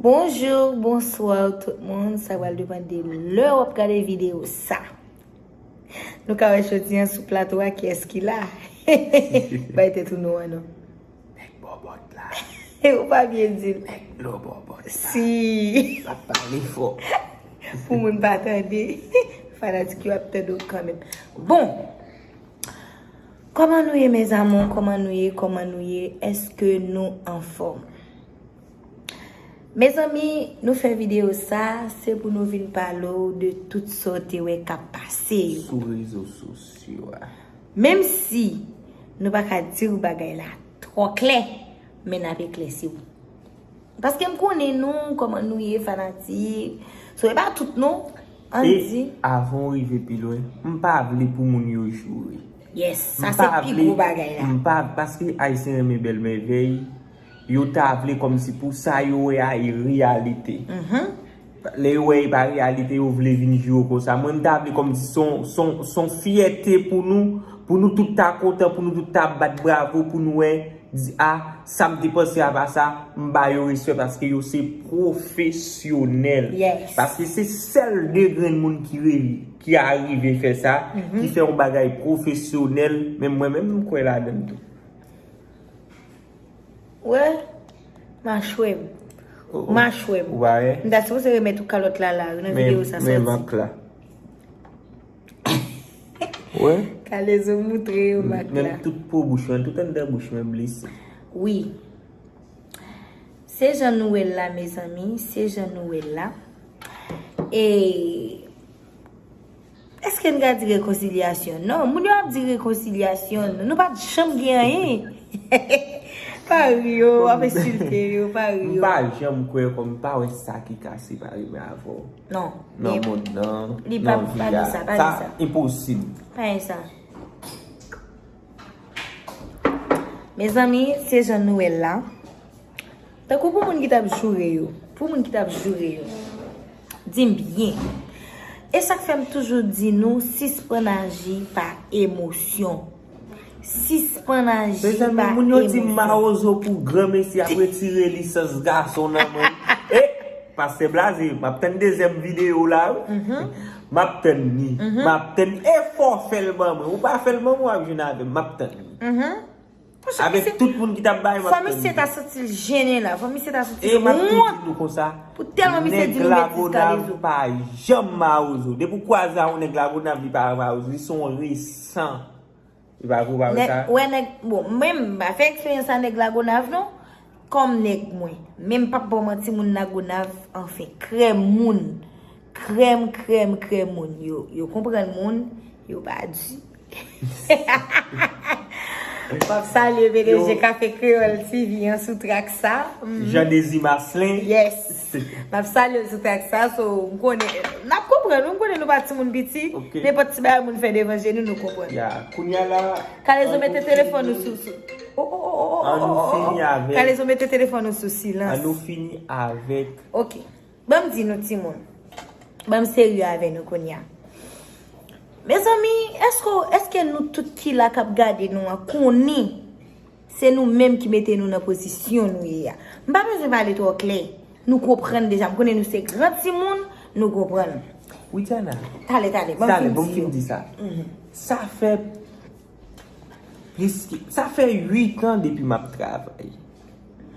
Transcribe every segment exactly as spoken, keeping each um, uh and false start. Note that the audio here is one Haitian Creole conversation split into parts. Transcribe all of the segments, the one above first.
Bonjou, bonswa tout moun. Sa pral depann de lè w ap gade videyo sa. Nou ka wè jodi an sou plato a kiyès ki la. Bay tèt ou non an non. Nèg bòbòt la. Ou pa byen di l. Nèg blo bòbòt la. Si. L ap pale fò. Pou moun pa tande. Fanatik yo ap tande w kanmenm. Bon. Kòman nou ye, mes amours? Kòman nou ye? Kòman nou ye? Èske nou anfòm? Mezanmi, nou fè videyo sa, se pou nou vin pale w de tout sa w te wè k ap pase yo. Sou rezo sosyo a. Menm si nou pa ka di w bagay la twò klè, men n ap eklèsi w. Paske m konnen nou, kòman nou ye, fanatik. So, e pa tout non, ann di. E avan w rive pi lwen, m pa vle pou moun yo joure. Yes, sa se pi gwo bagay la. M pa, paske Ayisyen renmen bèl mèvèy, yo ta vle kòmsi pou sa yo wè a e reyalite. Lè yo wè e pa reyalite, yo vle vin joure w konsa. Mwen, m ta vle kòmsi se yon, se yon, se yon fyète pou nou, pou nou tout ta kontan, pou nou tout ta bat bravo, pou nou wè, di, a, sa m te panse a pa sa, m ba yo respè paske yo se pwofesyonèl. Yes. Paske se sèl de grenn moun ki re-, ki arive fè sa, ki fè yon bagay pwofesyonèl, men mwen menm, m kwè ladan l tou. Wè, machwè m. Oh, oh. Machwè m. Ou pa wè? M ta sipoze remèt ou kalòt la la, nan videyo sa sòti. Men, men mak la. Wè? Kalezo moutre yo mak la. Menm tout po bouch mwen, tout anndan bouch mwen blese. Wi. Se jan nou wè l la, mezanmi, se jan nou wè l la. E Èske n ka di rekonsilyasyon? Non, moun yo ap di rekonsilyasyon. Nou pa t janm gen anyen. Pa ri yo, w ap ensilte yo, pa ri yo. M pa janm kwè kòm m pa wè sa ki ka separe mwen avè w. Non, nan mond nan, nan vi a. Sa enposib. Pa gen sa. Mezanmi, se jan nou wè l la. Tankou pou moun ki t ap joure yo, pou moun ki t ap joure yo, di m byen. E sa k fè m toujou di nou, sispann aji pa emosyon. Sispann aji pa emosyon. Mezanmi, moun yo di m mawozo pou granmesi ap retire lisans gason nan men. E, Pastè Blaze, m ap tann dezyèm videyo w la, wi. M ap tann li. M ap tann li. E fò w fè l ban mwen. Ou pa fè l ban mwen, w ap jwenn avè m. M ap tann li. Avèk tout moun ki t ap bay, m ap tann li. Fò misye ta santi l jennen la. Fò misye ta santi l wont. E m ap tou di nou konsa, pou tèlman misye di nou betiz Kalezo. Nèg Lagonav pa janm mawozo. Depi w kwaze a yon nèg Lagonav, li pa mawozo. Li se yon resan. Li pa vre, ou pa wè sa? Wè nèg, bon, mwen, m pa fè eksperyans a nèg Lagonav, non. Kòm nèg mwen. Men m p ap ba w manti, moun Lagonav, anfen, krèm moun. Krèm, krèm, krèm moun. Yo, yo konprann moun, yo pa di. M ap salye P D G Kafe Kreyòl T V an sou trak sa. Jean Désir Marcelin. Yes. M ap salye l sou trak sa, so, m konnen, n ap konprann, m konnen nou pa timoun piti, nenpòt ti bagay moun fè devan je nou, nou konprann. Ya, kounye a la, Kalezo mete telefòn ou sou, sou, oh, oh, oh, oh, oh, oh, oh, oh. Kalezo mete telefòn ou sou silans. An nou fini avèk. Ok. Ban m di nou timoun. Ban m serye avè nou kounye a. Mezanmi, èske, èske nou tout ki la k ap gade nou an konnen se nou menm ki mete nou nan pozisyon nou ye a? M pa bezwen pale twò klè. Nou konprann deja. M konnen nou se gran timoun, nou konprann. Widiana. Talè, talè, ban m fin di sa. Sa fè plis ke, sa fè uit an depi m ap travay.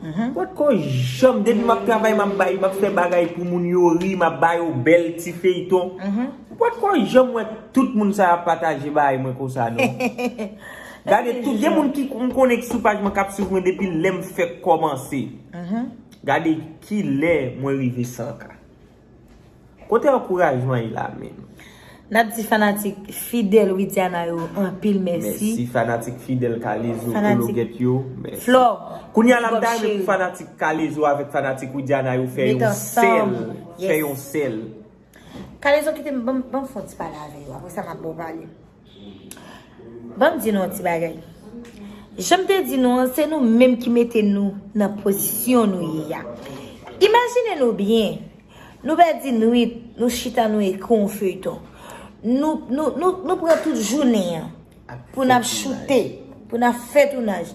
M potko janm, depi m ap travay, m ap bay, m ap fè bagay pou moun yo ri, m ap ba yo bèl ti feyton. M potko janm wè tout moun sa yo ap pataje bagay mwen konsa, non. Gade, tout gen moun ki m konnen ki sou paj mwen k ap swiv mwen depi lè m fèk kòmanse. Gade kilè mwen rive san K. Kote ankourajman ye la menm? N ap di fanatik fidèl Widiana yo anpil mèsi. Mèsi fanatik fidèl Kalezo, Kologèt yo, mèsi. Flò, kounye a la, m ta renmen pou fanatik Kalezo avèk fanatik Widiana yo fè yon sèl, fè yon sèl. Kalezo, kite m, ban m, ban m fè yon ti pale avè yo, apre sa m ap ba w pale. Ban m di nou yon ti bagay. Jan m te di nou an, se nou menm ki mete nou nan pozisyon nou ye a. Imajine nou byen, nou pèdi nwit, nou chita, nou ekri yon feyton. Nou, nou, nou, nou pran tout jounen an pou n ap choute, pou n ap fè tounaj.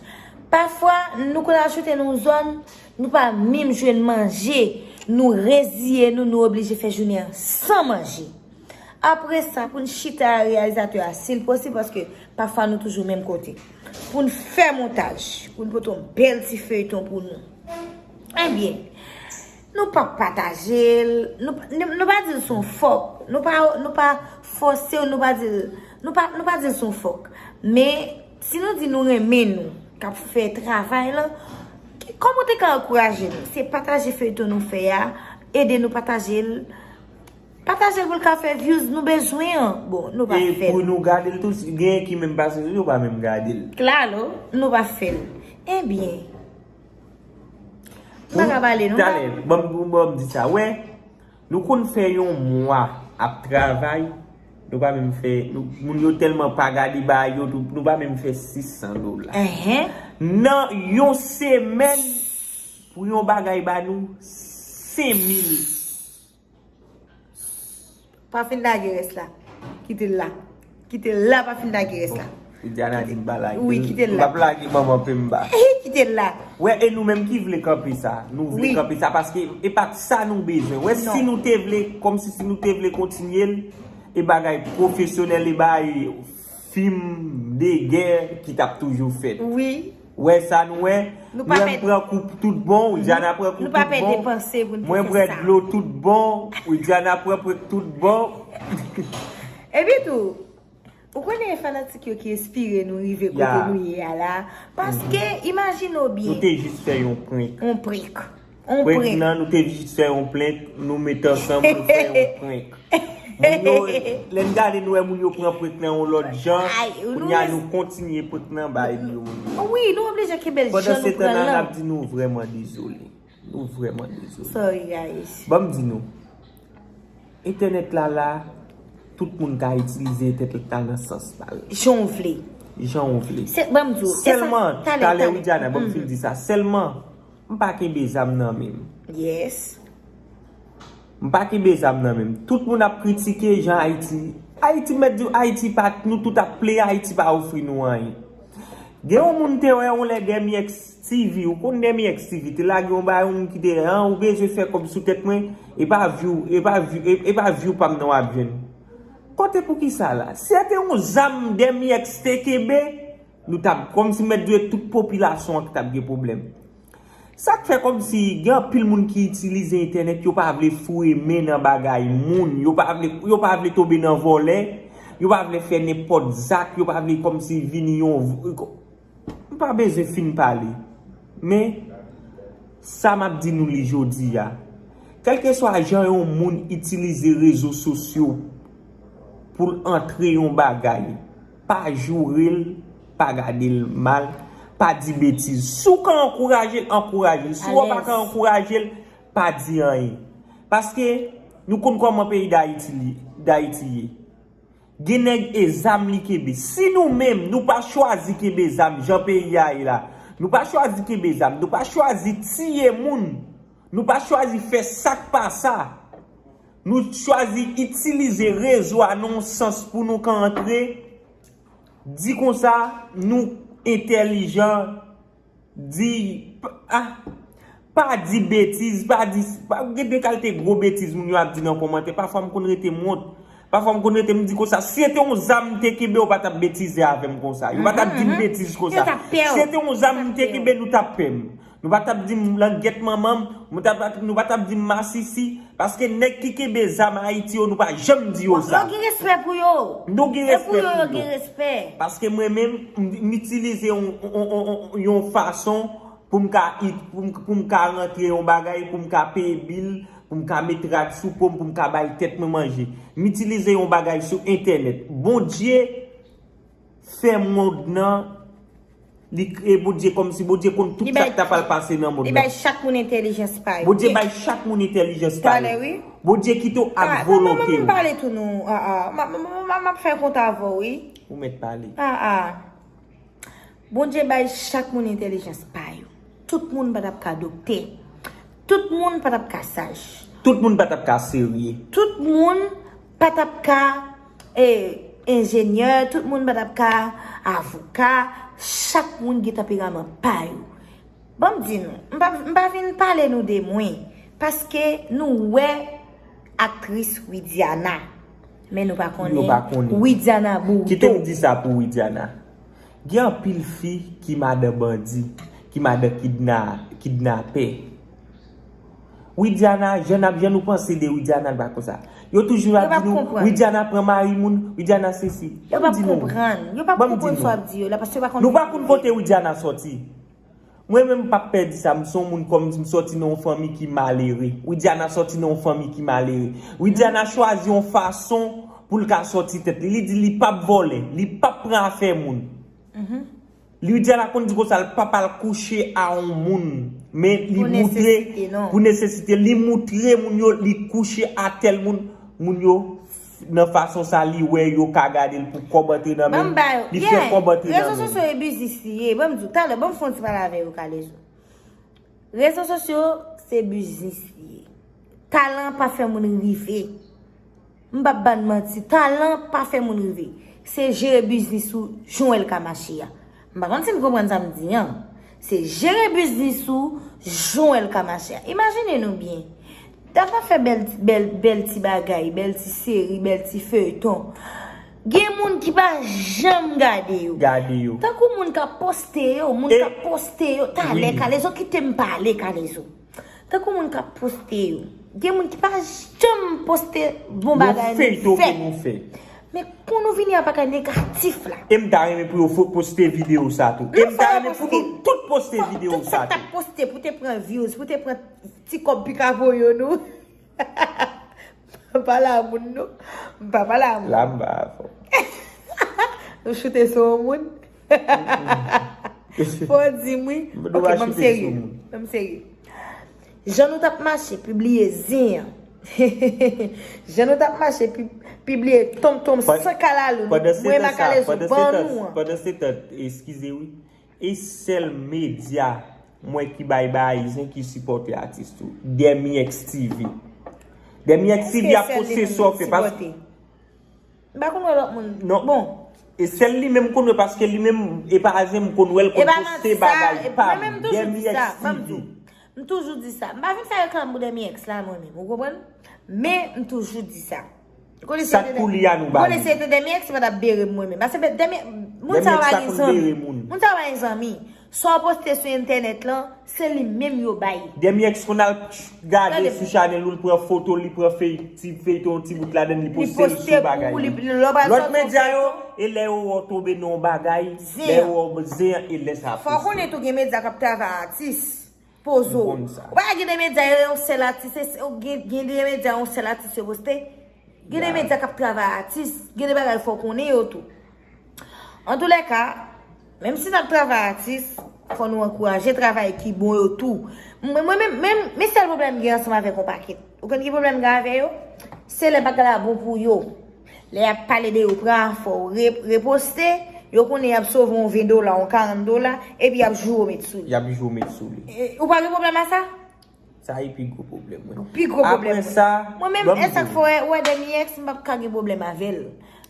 Pafwa, nou konn al choute nan yon zòn, nou pa menm jwenn manje. nou reziye nou, nou oblije fè jounen an san manje. Apre sa, pou n chita a reyalizatè a, si l posib, paske pafwa nou toujou menm kote. Pou n fè montaj, pou n pote yon bèl ti feyton pou nou. Ebyen, nou pa pataje l, nou, nou, nou pa di l se yon fòk, nou pa, nou pa fòse w, nou pa di l, nou pa, nou pa di l se yon fòk. Men, si nou di nou renmen nou, k ap fè travay lan, kòman w te ka ankouraje nou? Se pataje feyton nou fè a, ede nou pataje l. Pataje l pou l ka fè views nou bezwen an. Bon, nou pa fè l. E pou nou gade l tou, si genyen ki menm pase sou li, yo pa menm gade l. Klalo, nou pa fè l. Ebyen, m pa ka pale, nou pa. Talè, ban m, ban m di sa. Wè, nou konn fè yon mwa ap travay, nou pa menm fè, nou, moun yo tèlman pa gade bagay yo, tou, nou pa menm fè sis san dola. Nan yon semèn, pou yon bagay ba nou senk mil. Pa fin lage rès la. Kite l la. Kite l la, pa fin lage rès la. Widiana di m pa lage l. Wi, kite l la. M p ap lage manman Pemba. Kite l la. Wè, e nou menm ki vle kanpe sa. Nou vle kanpe sa paske e pa t sa nou bezwen. Wè, si nou te vle, kòmsi si nou te vle kontinye l, e bagay pwofesyonèl, e bagay fim de gè ki t ap toujou fèt. Wi. Wè sa nou wè? Nou pa pèdi. Mwen pran kou tout bon, Widiana pran kou tout bon. Nou pa pèdi panse pou n te fè sa. Mwen pran dlo tout bon, Widiana pran pran tout bon. Epi tou, ou konnen e fanatik yo ki enspire nou rive kote nou ye a la. Paske, imajine w byen. Nou te jis fè yon prank. Yon prank. Yon prank. Prank nan, nou te jis fè yon prank, nou met ansanm, nou fè yon prank. Moun yo, lè n gade, nou wè moun yo pran prank nan yon lòt jan. Kounye a, nou kontinye prank nan bay yo. Wi, nou oblije kenbe l jan nou pran l lan. Pandan se tan la, n ap di nou vrèman dezole. Nou vrèman dezole. Sorry, guys. Ban m di nou, entènèt la la, tout moun ka itilize entènèt la nan sans pa l. Jan w vle. Jan w vle. Se, ban m di w, e sa, sèlman, talè, talè, Widiana, ban m fin di sa. Sèlman, m pa kenbe zam nan men m. Yes. M pa kenbe zam nan men m. Tout moun ap kritike jan Ayiti. Ayiti, m mèt di w, Ayiti pa, nou tout ap plenyen, Ayiti pa ofri nou anyen. Gen yon moun te wè yon lè Demi X T V, ou konn Demi X T V, te lage yon bagay, yon moun ki te, an, ou bezwen fè kòb sou tèt mwen, e pa view, e pa view, e, e pa view pa m nan w ap jwenn. Kote poukisa la? Si se te yon zam Demi X te kenbe, nou t ap, kòmsi m mèt di w, tout popilasyon an ki t ap gen pwoblèm. Sa k fè kòmsi gen anpil moun ki itilize entènèt, yo pa vle foure men nan bagay moun, yo pa vle, yo pa vle tonbe nan vòlè, yo pa vle fè nenpòt zak, yo pa vle kòmsi vini yon, m pa bezwen fin pale. Men, sa m ap di nou li jodi a, kèlkeswa jan yon moun itilize rezo sosyo pou l antre yon bagay, pa joure l, pa gade l mal, pa di betiz. Si w ka ankouraje l, ankouraje l. Si w pa ka ankouraje l, pa di anyen. Paske nou konn kòman peyi Dayiti li, Dayiti ye. Gen nèg e zam li kenbe. Si nou menm, nou pa chwazi kenbe zam jan peyi a ye la, nou pa chwazi kenbe zam, nou pa chwazi tiye moun, nou pa chwazi fè sa k pa sa, nou chwazi itilize rezo a nan yon sans pou nou ka antre, di konsa, nou entèlijan, di, p-, ah, pa di betiz, pa di, pa, gen de kalite gwo betiz moun yo ap di nan kòmantè. Pafwa m konn rete m wont. Pafwa m konn rete m di konsa, si se te yon zam m te kenbe, yo pa t ap betize avè m konsa. Yo pa t ap di m betiz konsa. Si se te yon zam m te kenbe, nou t ap pè m. Nou pa t ap di m langyèt manman m, nou pa t ap, nou pa t ap di m masisi. Paske nèg ki kenbe zam Ayiti yo, nou pa janm di yo sa. Yo gen respè pou yo. Nou gen respè pou yo. Paske mwen menm, m, m itilize yon, yon, yon, yon, yon fason pou m ka it-, pou m, pou m ka rantre yon bagay, pou m ka peye bil, pou m ka met rad sou po m, pou m ka bay tèt mwen manje. M itilize yon bagay sou entènèt. Bondye fè mond nan, li kreye Bondye kòmsi Bondye konn tout sa k ta pral pase nan mond nan. Li bay chak moun entèlijans pa yo. Bondye bay chak moun entèlijans pa yo. Talè, wi. Bondye kite w ak volonte w. M pale tou non. Ah, ah. M, m, m, m, m ap fè kont avè w, wi. Ou mèt pale. Ah, ah. Bondye bay chak moun entèlijans pa yo. Tout moun pa t ap ka doktè. Tout moun pa t ap ka saj. Tout moun pa t ap ka serye. Tout moun pa t ap ka, eh, enjenyè. Tout moun pa t ap ka avoka. Chak moun gen tanperaman pa yo. Ban m di nou, m pa, m pa vin pale nou de mwen. Paske nou wè aktris Widiana, men nou pa konnen Widiana Bourdeau. Kite m di sa pou Widiana. Gen anpil fi ki madan bandi, ki madan kidna, kidnapè. Widiana, jan n ap jan nou panse de Widiana, l pa konsa. Yo toujou ap di nou, Widiana pran mari moun, Widiana sesi. Yo p ap konprann. Yo p ap konprann sa w ap di yo la, paske yo pa konn. Nou pa konn kote Widiana sòti. Mwen menm m p ap pè di sa, m se yon moun kòm m sòti nan yon fanmi ki malere. Widiana sòti nan yon fanmi ki malere. Widiana chwazi yon fason pou l ka sòti tèt li. Li di li p ap vòlè, li p ap pran afè moun. Widiana konn di konsa l p ap al kouche a yon moun. Men li moutre pou nesesite, li moutre moun yo li kouche a tèl moun. Moun yo nan fason sa li wè yo ka gade l pou kòb antre nan men l, li fè kòb antre nan men l. Rezo sosyo e biznis li ye. Ban m di w, talè, ban m fè yon ti pale avè yo, Kalezo. Rezo sosyo se biznis li ye. Talan pa fè moun rive. M p ap ba n manti, talan pa fè moun rive. Se jere biznis ou jan w wè l ka mache a. M pa konn si n konprann sa m di an. Se jere biznis ou jan w wè l ka mache a. Imajine nou byen. Dava fè bèl, bèl, bèl ti bagay, bèl ti seri, bèl ti feyton. Gen moun ki pa janm gade yo. Gade yo. Tankou moun k ap poste yo, moun k ap poste yo. Talè, Kalezo, kite m pale, Kalezo. Tankou moun k ap poste yo. Gen moun ki pa janm poste bon bagay nou fè. Men kou nou vini a pa ka negatif la. E m ta renmen pou yo fo- poste videyo sa tou. E m ta renmen pou nou tout poste videyo sa tou. Tout sa k ap poste pou te pran views, pou te pran ti kòb pika voye nou. M pa pale a moun non. M pa pale a moun. La m pa avè w. Nou choute sou yon moun. Fò w di m wi. Ok, ban m serye. Ban m serye. Jan nou t ap mache pibliye zen an. Jan nou t ap mache pi- pibliye tonmtonm san kalalou. Mwen makalezo ban nou an. Pandan se tan, eskize wi. E sèl medya mwen ki bay bagay zen ki sipòte atis tou. Dèmyèks TV. Dèmyèks TV ap poste sa w fè. Paske M pa konn wè lòt moun. Non. Bon. E sèl li menm m konn wè paske li menm e pa zen m konn wè l konn poste bagay pa m. Dèmyèks TV. M toujou di sa. M pa vin fè reklam pou Dèmyèks la mwen menm. Ou konprann? Men m toujou di sa. Sa k pou li a nou ba li. Konnen se te Dèmyèks pa t ap bere m mwen menm. Paske Dèmyèks, moun sa yo pa gen zanmi. Moun sa yo pa gen zanmi. Sa w poste sou entènèt lan, se li menm yo bay. Dèmyèks konn al gade sou chanèl ou, li pran foto, li pran fey- ti feyton, yon ti bout ladan l, li poste l sou bagay li. Lòt medya yo, e lè yo wè w tonbe nan yon bagay, lè yo wè w zen an, e lè sa ap poste. Fò w konnen tou gen medya k ap travay atis. Poze w. Ou pa gen de medya, e yon sèl atis, e se- gen gen de medya, yon sèl atis yo poste. Gen de medya k ap travay atis, gen de bagay fò w konnen yo tou. Antoulèka, menm si n ap travay atis, fò nou ankouraje travay ki bon yo tou. Mwen, mwen menm, menm, men sèl pwoblèm m gen ansanm avèk yon pakèt. Ou konn ki pwoblèm m gen avè yo? Se lè bagay la bon pou yo. Lè y ap pale de yo, pran afè w, re- reposte, yo konnen y ap sove yon ven dola, yon karant dola, epi y ap joure w met sou li. Y ap joure w met sou li. E, ou pa gen pwoblèm a sa? Sa e pi gwo pwoblèm mwen. Pi gwo pwoblèm mwen. Apre sa, mwen menm, e sa k fè w wè Dèmyèks, m p ap ka gen pwoblèm avè l.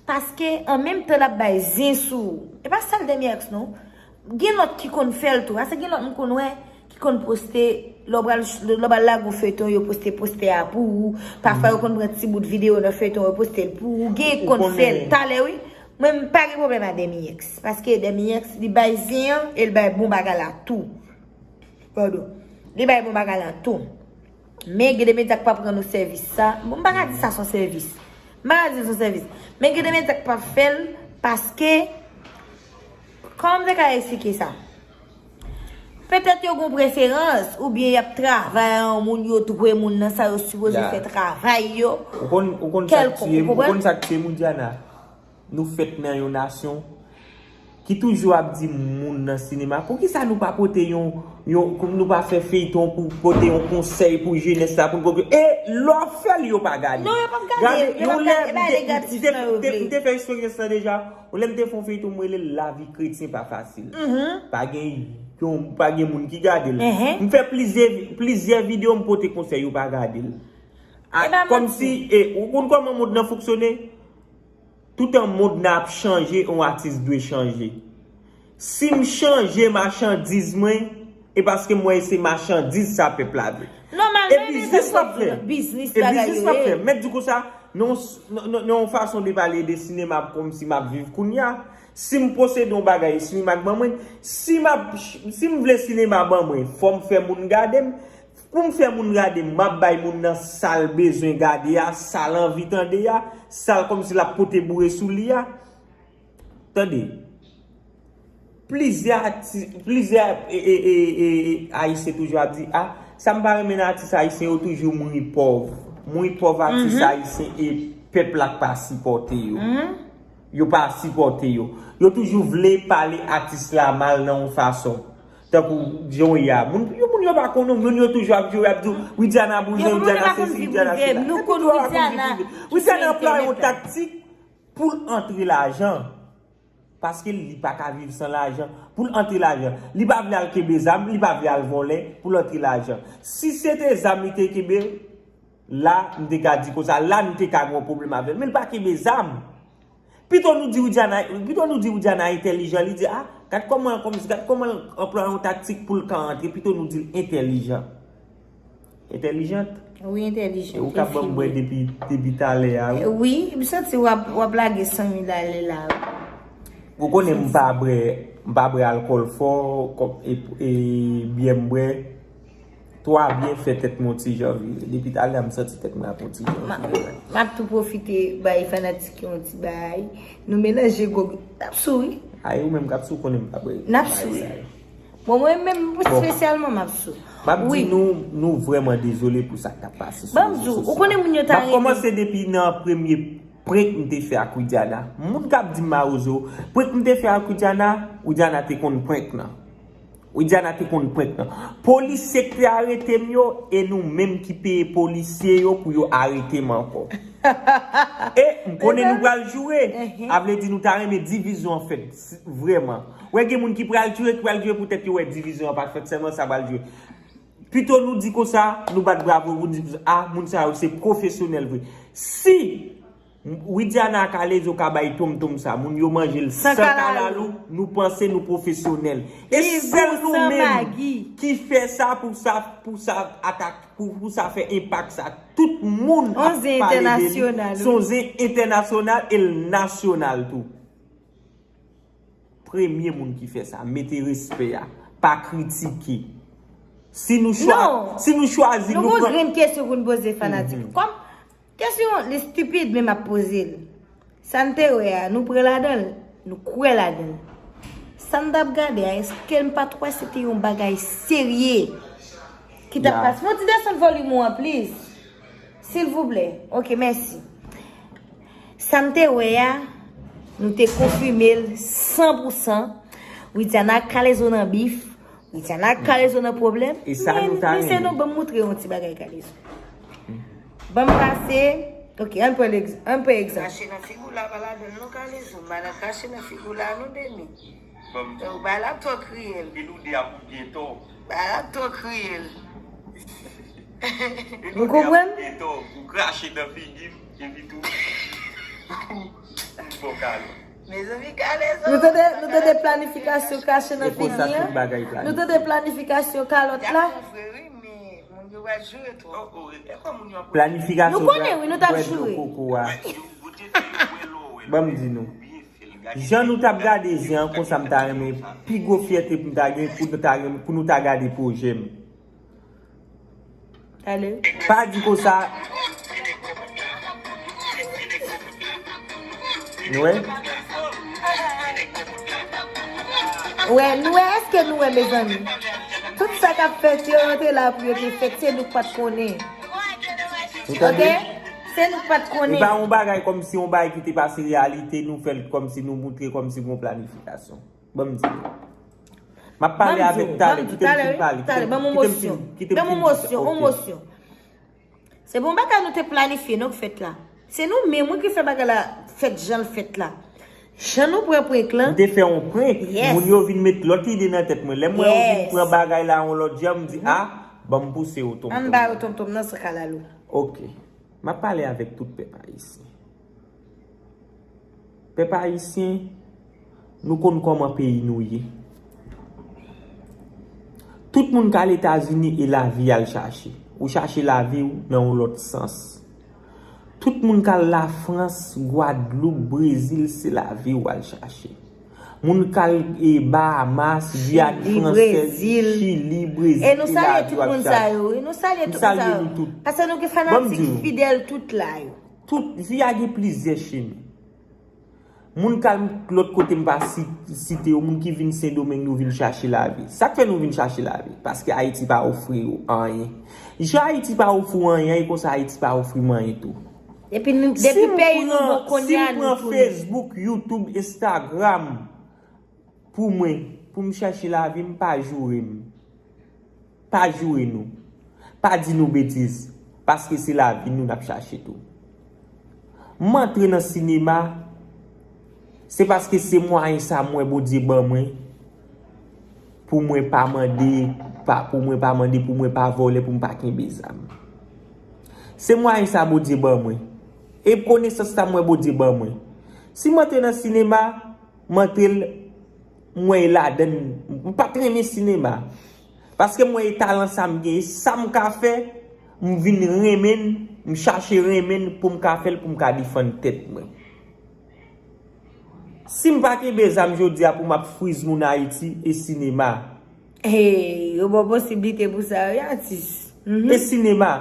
Paske, an menm tan l ap bay zen sou ou. E pa sèl Dèmyèks, non. Gen lòt ki konn fè l tou. Paske gen lòt m konn wè ki konn poste, lè w pral, lè w pral lage yon feyton, yo poste postè a pou ou. Pafwa, yo konn pran ti bout videyo nan feyton, yo poste l pou ou. Gen k konn fè l. Talè, wi. Mwen, m pa gen pwoblèm a Dèmyèks. Paske Dèmyèks, li bay zen an, e l bay bon bagay la tou. Padon. Li bay bon bagay la tou. Men gen de medya k pa pran nou sèvis sa. Bon, m pa ka di sa se yon sèvis. M pa ka di l se yon sèvis. Men gen de medya k pa fè l paske, kòman m te ka eksplike sa? Petèt yo gen preferans, oubyen y ap travay a yon moun, yo dwe moun nan sa yo sipoze fè travay yo. Ou konn, ou konn sa k tiye m, ou konn sa k tiye m, Widiana? Nou fèt nan yon nasyon ki toujou ap di moun nan sinema, poukisa nou pa pote yon, yon, nou pa fè feyton pou pote yon konsèy pou jenès la, pou n konprann. E lè w ap fè l, yo pa gade. Non, yo p ap gade. Gade, yo p ap gade, e pa negatif nan yo vle. M te fè eksperyans lan deja. Yon lè m te fè yon feyton, m rele l Lavi kretyen pa fasil. Pa gen yon, pa gen moun ki gade l. M fè plizyè, plizyè videyo, m pote konsèy, yo pa gade l. Kòmsi, e, ou konn kòman mond nan fonksyone? Toutan mond nan ap chanje, yon atis dwe chanje. Si m chanje machandiz mwen, E paske m wè se machandiz sa pèp la vle. Nòmalman, e biznis w ap fè. Biznis bagay yo ye. Mèt di konsa, nan yon fason de pale de sinema kòmsi m ap viv kounye a. Si m posede yon bagay, sinema k ban mwen, si m ap, si m vle sinema ban mwen, fò m fè moun gade m. Pou m fè moun gade m, m ap bay moun nan sa l bezwen gade a, sa l anvi tande a, sa l kòmsi l ap pote boure sou li a. Tande. Plizyè ati, plizyè e, e, e, e, e, Ayisyen toujou ap di, a, sa m pa renmen nan atis ayisyen yo toujou mouri pòv. Mouri pòv atis ayisyen e pèp la k pa sipòte yo. Yo pa sipòte yo. Yo toujou vle pale atis la mal nan yon fason. Tankou jan w ye a. Moun, yo, moun yo pa konn ou, moun yo toujou ap jwe, ap di w, Widiana bouzen, Widiana sesi, Widiana sela. Yo pa konn Widiana. Widiana anplwaye yon taktik pou l antre lajan. Paske li pa ka viv san lajan. Pou l antre lajan. Li pa vle al kenbe zam, li pa vle al vòlè pou l antre lajan. Si se te zam li te kenbe, la, m te ka di konsa, la, m te ka gen yon pwoblèm avè l. Men l pa kenbe zam. Pito nou di Widiana, pito nou di Widiana entèlijan, li di, a, gad kòman, kòman, gad kòman l anplwaye yon taktik pou l ka antre, pito nou di l entèlijan. Entèlijant. Wi, entèlijan. E ou k ap ban m bwè depi, depi talè a, wi. Wi, m santi w ap, w ap lage san mil ale la, wi. Ou konnen m pa bwè, m pa bwè alkòl fò, kòm, e, e, byè m bwè. Twa byen fè tèt mwen yon ti jan vire. Depi talè a m santi tèt mwen ap yon ti jan vire. M ap tou pwofite bay fanatik yo yon ti bay. Nou melanje gwo, n ap sou wi. Ay, ou menm k ap sou konnen m pa bwè. N ap sou wi. Bon, mwen menm espesyalman m ap sou. M ap di nou, nou vrèman dezole pou sa k t ap pase sou rezo sosyo. Ban m di w, ou konnen moun yo ta renmen. M ap kòmanse depi nan premye prank m te fè ak Widiana. Moun k ap di m mawozo, prank m te fè ak Widiana, Widiana te konn prank nan. Widiana te konn prank nan. Polisye k te arete m yo, e nou menm ki peye polisye yo pou yo arete m ankò. E m konnen nou pral joure. A vle di nou ta renmen divizyon an fèt. Vrèman. Wè gen moun ki pral joure, ki pral joure poutèt yo wè divizyon an pa t fèt, sèlman sa pral joure. Pito nou di konsa, nou bat bravo, nou di, a, moun sa yo se pwofesyonèl vre. Si Widiana ak Kalezo ka bay tonmtonm sa, moun yo manje l san kalalou, nou panse nou pwofesyonèl. E sèl nou menm ki fè sa pou sa, pou sa atak, pou, pou sa fè enpak sa. Tout moun ap pale de li. Se yon zen entènasyonal e l nasyonal tou. Premye moun ki fè sa, mete respè a, pa kritike. Si nou chwa-, si nou chwazi, nou pran. Non, nou gon grenn kesyon pou n poze fanatik. Kòm kesyon li stipid, men m ap poze l. Sa n te wè a, nou pran ladan l, nou kwè ladan l. Sa n t ap gade a, èske n pa t wè se te yon bagay serye ki t ap pase? Fè yon ti desann volim ou an, please. Silvouplè. Ok, mèsi. Sa n te wè a, nou te konfime l san pou san. Widiana ak Kalezo nan bif. Widiana ak Kalezo nan pwoblèm. E sa nou ta renmen. Men, mesye, non, ban m montre yon ti bagay Kalezo. Ban m pase. Ok, ann pran egz-, ann pran egzanp. Krache nan figi w la, pa ladan l non, Kalezo. M pa nan krache nan figi w la non, Deni. Ban m di w. Bagay la twò kriyèl. Epi nou de a pou gen tò. Bagay la twò kriyèl. Ou konprann? Eto, ou krache nan figi m, epi tou, ou fè w kalòt. Mezanmi, Kalezo. Nou tande, nou tande planifikasyon krache nan figi an? Nou tande planifikasyon kalòt la? L ap mouvre, wi, men moun yo pral joure twòp. Planifikasyon. Nou konnen, wi, nou t ap joure. Ban m di nou. Jan nou t ap gade zen an konsa, m ta renmen pi gwo fyète pou m ta gen, pou nou ta gen, pou nou ta gade pwojè m. Pa di konsa. Nou wè? Wè, nou wè, èske nou wè, mezanmi? Tout sa k ap fèt yo, yo te la pou yo te fèt, se nou k pa t konnen. Ou tande? Ok? Se nou k pa t konnen. E pa yon bagay kòmsi yon bagay ki te pase reyalite, nou fè l kòmsi nou moutre kòmsi gon planifikasyon. Ban m di nou. M ap pale avèk talè, kite m fin pale, kite m fin, kite m fin di sa. Ok. Ban m yon mosyon, yon mosyon. Se pa yon bagay nou te planifye non k fèt la. Se nou menm wi ki fè bagay la fèt jan l fèt la. Jan nou pran prank lan. M te fè yon prank, yes, moun yo vin met lòt ide nan tèt mwen. Lè m wè yo vin pran bagay la yon lòt jan, m di, a, ban m pouse yo tonmtonm. Ann ba yo tonmtonm nan san kalalou. Ok. M ap pale avèk tout pèp ayisyen. Pèp ayisyen, nou konn kòman peyi nou ye. Tout moun k al Etazini e lavi y al chache. Ou chache lavi w nan yon lòt sans. Tout moun k al Lafrans, Gwadloup, Brezil, se lavi w al chache. Moun k al e Bahamas, Giyàn Fransèz, Chili, Brezil, e lavi w ap chache. E nou salye tout moun sa yo, wi. Nou salye tout moun sa yo. Paske nou gen fanatik fidèl tout la yo. Tout vi a gen plizyè chemen. Moun k al lòt kote m pa si- site yo, moun ki vin Sendomeng, nou vin chache lavi. Sa k fè nou vin chache lavi? Paske Ayiti pa ofri yo anyen. Jan Ayiti pa ofri w anyen, e konsa Ayiti pa ofri m anyen tou. Epi nou, depi peyi nou bon kounye a, nou tounen. Si m pran Facebook, YouTube, Instagram, pou mwen, pou m chache lavi m, pa joure m. Pa joure nou. Pa di nou betiz. Paske se lavi nou n ap chache tou. M antre nan sinema, se paske se mwayen sa m wè Bondye ban mwen pou mwen pa mande, pa, pou mwen pa mande, pou mwen pa vòlè, pou m pa kenbe zam. Se mwayen sa Bondye ban mwen. E konesans sa m wè Bondye ban mwen. Si m antre nan sinema, m antre l, m wè e ladann, m pa t renmen sinema. Paske m wè e talan sa m gen, e sa m ka fè, m vin renmen l, m chache renmen l pou m ka fè l, pou m ka defann tèt mwen. Si m pa kenbe zam jodi a pou m ap friz moun Ayiti, e sinema. Hey, yo ba w posiblite pou sa, wi, atis. Mhm. E sinema.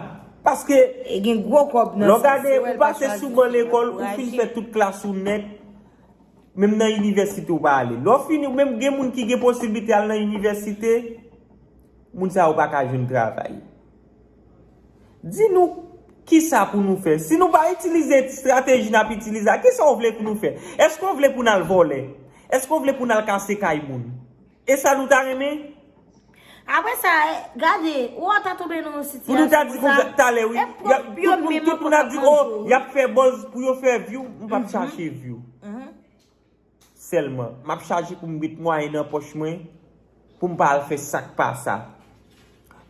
Paske, e gen gwo kòb nan sa, lè w gade, ou pase sou ban lekòl, ou fin fè tout klas ou nèt, menm nan inivèsite ou pa ale. Lè w fini, ou menm gen moun ki gen posiblite al nan inivèsite, moun sa yo pa ka jwenn travay. Di nou, kisa pou nou fè? Si nou pa itilize estrateji n ap itilize a, kisa w vle pou nou fè? Èske w vle pou n al vòlè? Èske w vle pou n al kase kay moun? E sa nou ta renmen? Apre sa, eh, gade, ou ta tonbe nan yon sitiyasyon pou nou ta di konsa, talè, wi, tout moun ap di, oh, y ap fè buzz pou yo fè view, m p ap chache view. Sèlman, m ap chache pou m met mwayen nan pòch mwen, pou m pa al fè sa k pa sa.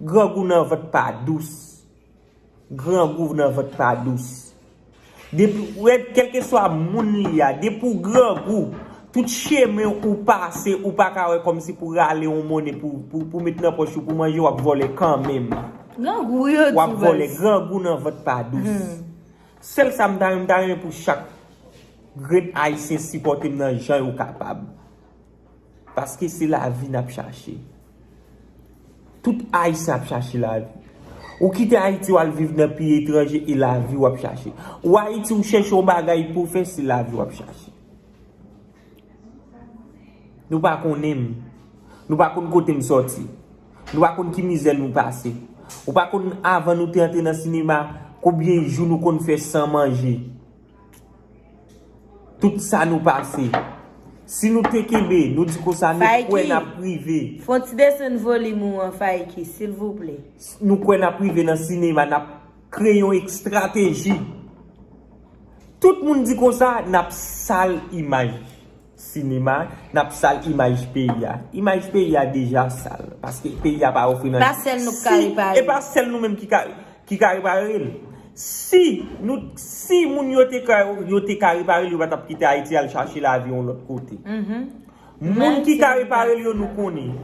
Grangou nan vant pa dous. Grangou nan vant pa dous. Depi, ou wè, kèlkeswa moun li a, depi w grangou, tout chemen ou pase, ou pa ka wè kòmsi pou rale yon monnen pou, pou, pou met nan pòch ou, pou manje, w ap vòlè kanmenm. Grangou, yo di w ap vòlè, grangou nan vant pa dous. Sèl sa m ta renmen, m ta renmen pou chak grenn Ayisyen sipòte m nan jan yo kapab. Paske se lavi n ap chache. Tout Ayisyen ap chache lavi. Ou kite Ayiti, w al viv nan peyi etranje e lavi w ap chache. Ou Ayiti, ou chèche yon bagay pou w fè, se lavi w ap chache. Nou pa konnen m. Nou pa konn kote m sòti. Nou pa konn ki mizè nou pase. Ou pa konn, avan nou te antre nan sinema, konbyen jou nou konn fè san manje. Tout sa nou pase. Si nou te kenbe, nou di konsa, nou kwè n ap rive. Fè yon ti desann volim ou an, Faiki, silvouplè. Nou kwè n ap rive nan sinema, n ap kreye yon estrateji. Tout moun di konsa, n ap sal imaj sinema, n ap sal imaj peyi a. Imaj peyi a deja sal, paske peyi a pa ofri nan. Pa sèl nou k ka repare. E pa sèl nou menm ki ka, ki ka repare l. Si nou, si moun yo te ka, yo te ka repare l, yo pa t ap kite Ayiti al chache lavi yon lòt kote. Moun ki ka repare l yo, nou konnen.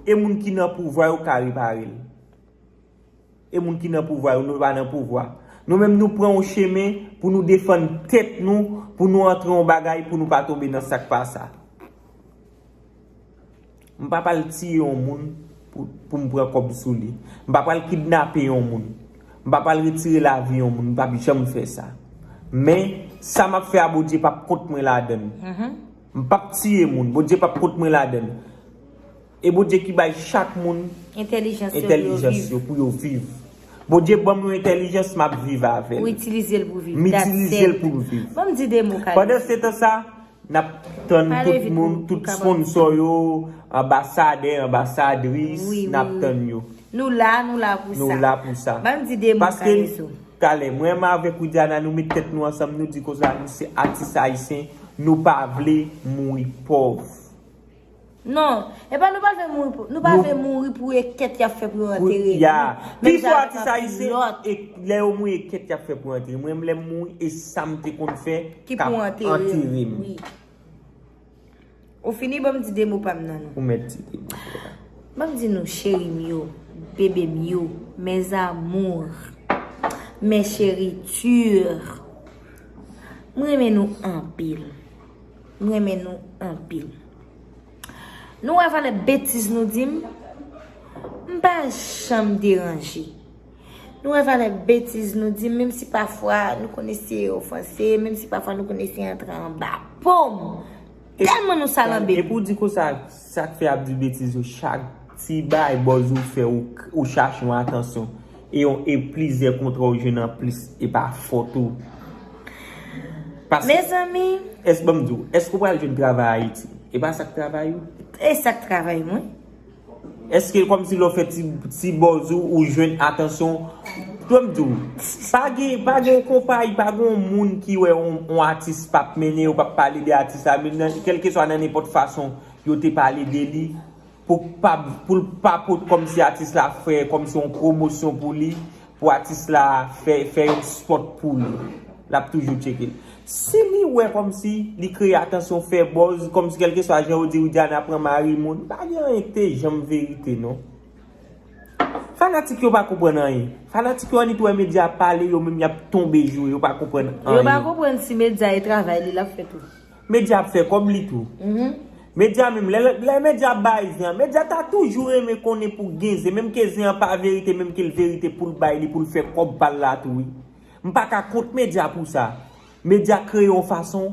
E moun ki nan pouvwa yo ka repare l. E moun ki nan pouvwa yo, nou pa nan pouvwa. Nou menm, nou pran yon chemen pou nou defann tèt nou, pou nou antre yon bagay, pou nou pa tonbe nan sa k pa sa. M pa pral tiye yon moun pou, pou m pran kòb sou li. M pa pral kidnape yon moun. M pa pral retire lavi yon moun. M p ap janm fè sa. Men, sa m ap fè a, Bondye p ap kont mwen ladan l. M p ap tiye moun. Bondye p ap kont mwen ladan l. E Bondye ki bay chak moun entèlijans yo pou yo viv. Bondye ban m yon entèlijans, m ap viv avè l. Ou itilize l pou viv. M itilize l pou m viv. Ban m di de mo, Kalizo. Pandan se tan sa, n ap tann tout moun, tout sponsò yo, anbasadè, anbasadris, n ap tann yo. Nou la, nou la pou sa. Nou la pou sa. Ban m di de mo, Kalizo. Paske, talè, mwen menm avèk Widiana, nou met tèt nou ansanm, nou di konsa, nou se atis ayisyen, nou pa vle mouri pòv. Non, e pa nou pa vle mouri pou, nou pa vle mouri pou e kèt y ap fè pou yo antere nou. Menm jan avèk anpil lòt. Pi fò atis ayisyen, e lè yo mouri, e kèt y ap fè pou antere. Mwen menm, lè m mouri, e sa m te konn fè k ap antere m. Ou fini, ban m di de mo pa m nan non. Ou mèt di de mo pa w. Ban m di nou, cheri m yo, bebe m yo, mes amours, mes chéritures, m renmen nou anpil. M renmen nou anpil. Nou wè valè betiz nou di m, m pa janm deranje. Nou wè valè betiz nou di m, menm si pafwa nou konn eseye ofanse, menm si pafwa nou konn eseye antre anba po m. Tèlman nou salanbe. Epi w di konsa, sa k fè y ap di betiz yo chak ti bay bòz ou fè, ou, ou chache yon atansyon. E yon, e plizyè kontra ou jwenn anplis, e pa fòt ou. Paske, mezanmi, èske, ban m di w, èske w pral jwenn travay Ayiti? E pa sa k travay ou? E sa k travay mwen. Èske kòmsi lè w fè ti, ti bòz ou, ou jwenn atansyon? Tou m di w, pa gen, pa gen yon konpayi, pa gen yon moun ki wè yon, yon atis p ap mennen, yo p ap pale de atis la, men nan, kèlkeswa nan nenpòt fason yo te pale de li, pou pa, pou l pa pot kòmsi atis la fè kòmsi yon pwomosyon pou li, pou atis la fè, fè yon spot pou li. L ap toujou tcheke l. Si li wè kòmsi li kreye atansyon, fè bòz, kòmsi kèlkeswa jan yo di Widiana pran mari moun, pa gen anyen ki te janm verite non. Fanatik yo pa konprann anyen. Fanatik yo annik wè medya pale, yo menm y ap tonbe joure, yo pa konprann anyen. Yo pa konprann si medya e travay li l ap fè tou. Medya ap fè kòb li tou. Medya menm, lè, lè medya ap bay zen an, medya ta toujou renmen konnen pou gen zen, menm ke zen an pa verite, menm ke l verite pou l bay li, pou l fè kòb pa l la tou wi. M pa ka kont medya pou sa. Medya kreye yon fason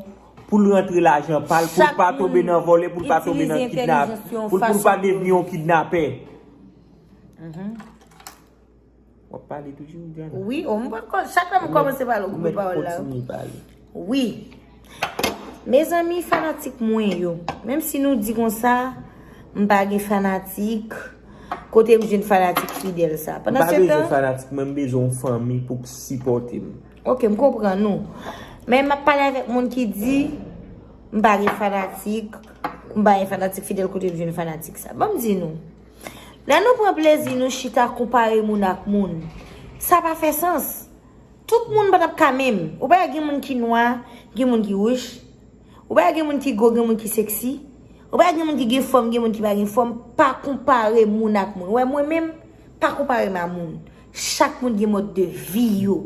pou l rantre lajan pa l, pou l pa tonbe nan vòlè, pou l pa tonbe nan kidnap, pou l, pou l pa devni yon kidnapè. W ap pale toujou, Diana? Wi, o, m pa kò-, chak lè m kòmanse pale, ou koupe pawòl la. Kontinye pale. Wi. Mezanmi, fanatik mwen yo, menm si nou di konsa, m pa gen fanatik, kote m jwenn fanatik fidèl sa? M pa bezwen fanatik, mwen m bezwen yon fanmi pou k sipòte m. Ok, m konprann ou. Men m ap pale avèk moun ki di, m pa gen fanatik, m pa gen fanatik fidèl, kote m jwenn fanatik sa? Ban m di nou. Lè nou pran plezi nou chita konpare moun ak moun, sa pa fè sans. Tout moun pa t ap ka menm. Ou pa wè gen moun ki nwa, gen moun ki wouj. Ou pa wè gen moun ki gwo, gen moun ki seksi. Ou pa wè gen moun ki gen fòm, gen moun ki pa gen fòm. Pa konpare moun ak moun. Ou wè mwen menm, pa konpare m a moun. Chak moun gen mòd de vi yo.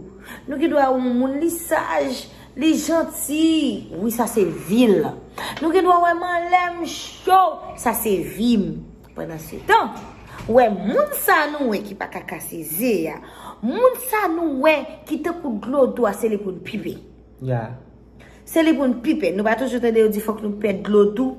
Nou gen dwa wè yon moun li saj, li janti. Wi, sa se vi l. Nou gen dwa wè m anlè m cho. Sa se vi m. Pandansetan, ou wè moun sa nou wè ki pa ka kase ze a, moun sa nou wè ki tankou dlo dou a, se li pou n pipe. Ya. Se li pou n pipe. Nou pa toujou tande yo di fòk nou pèd dlo dou?